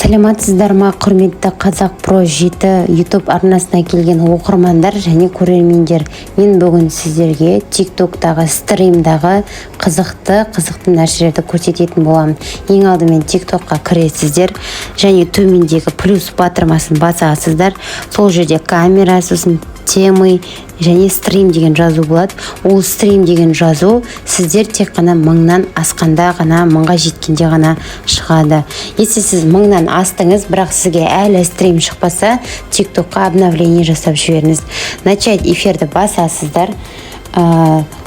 Саламатсыздар ма, құрметті Қазақ Про 7 YouTube арнасына келген оқырмандар және көрермендер! Мен бүгін сіздерге ТикТоктағы стримдағы қызықты қызықты нәрселерді көрсететін боламын. Ең алдымен ТикТокқа кіресіздер және төмендегі плюс батырмасын басасыздар. Сол жерде камера, сосын темы және стрим деген жазу болады. Ол стрим деген жазу сіздер тек қана 1000-нан асқанда ғана, 1000-ға жеткенде ғана шығады. Если сіз 1000-нан астыңыз, бірақ сізге әлі стрим шықпаса, ТикТокқа обновление жасап жіберіңіз. Начать эфирді басасыздар.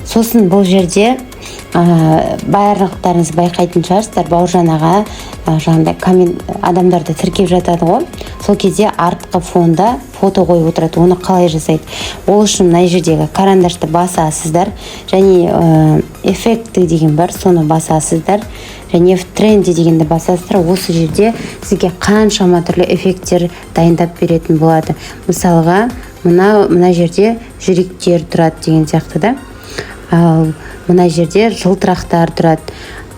Сосын бұл жерде барлықтарыңыз байқайтын шығарсыздар, Бауыржан аға жаңағыдай коммент, адамдарды тіркеп жатады ғой. Сол кезде артқы фонда фото қойып отырады. Оны қалай жасайды? Ол үшін мына жердегі карандашты басасыздар және эффекты деген бар, соны басасыздар және в тренде дегенді басасыздар. Осы жерде сізге қаншама түрлі эффекттер дайындап беретін болады. Мысалға, мына жерде жүректер тұрады деген сияқты да, ал мына жерде жылтырақтар тұрады,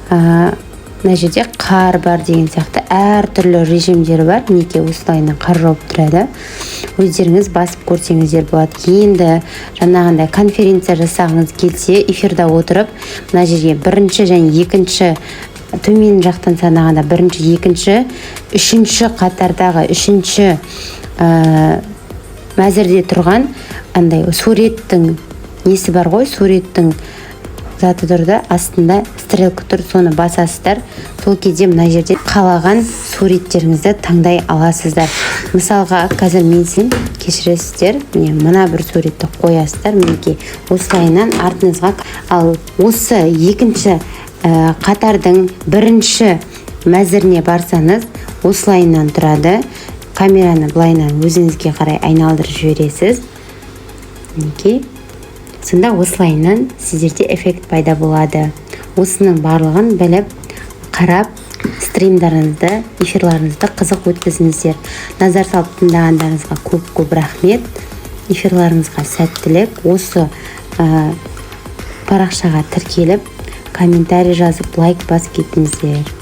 мына жерде қар бар деген сияқты әртүрлі режимдері бар. Мінекей, осылайынан қар жауып тұрады. Өздеріңіз басып көрсеңіздер болады. Енді жаңағындай конференция жасағыңыз келсе, эфирда отырып, мына жерге бірінші және екінші, төмен жақтан санағанда бірінші, екінші, үшінші қатардағы үшінші мәзірде тұрған андай суреттің несі бар ғой, суреттің заты тұр да, астында стрелка тұр, соны басасыздар. Сол кезде мына жерде қалаған суреттеріңізді таңдай аласыздар. Мысалға, қазір мен сен кешіресіздер, міне, мына бір суретті қоясыздар. Мінекей, осылайынан артыңызға. Ал осы екінші қатардың бірінші мәзіріне барсаңыз, осылайынан тұрады. Камераны былайынан өзіңізге қарай айналдырып жібересіз. Мінекей, сонда осылайынан сіздерде эффект пайда болады. Осының барлығын біліп, қарап, стримдарыңызды, эфирларыңызды қызық өткізіңіздер. Назар салып тыңдағандарыңызға көп көп рахмет. Эфирларыңызға сәттілік! Осы парақшаға тіркеліп, комментарий жазып, лайк басып кетіңіздер.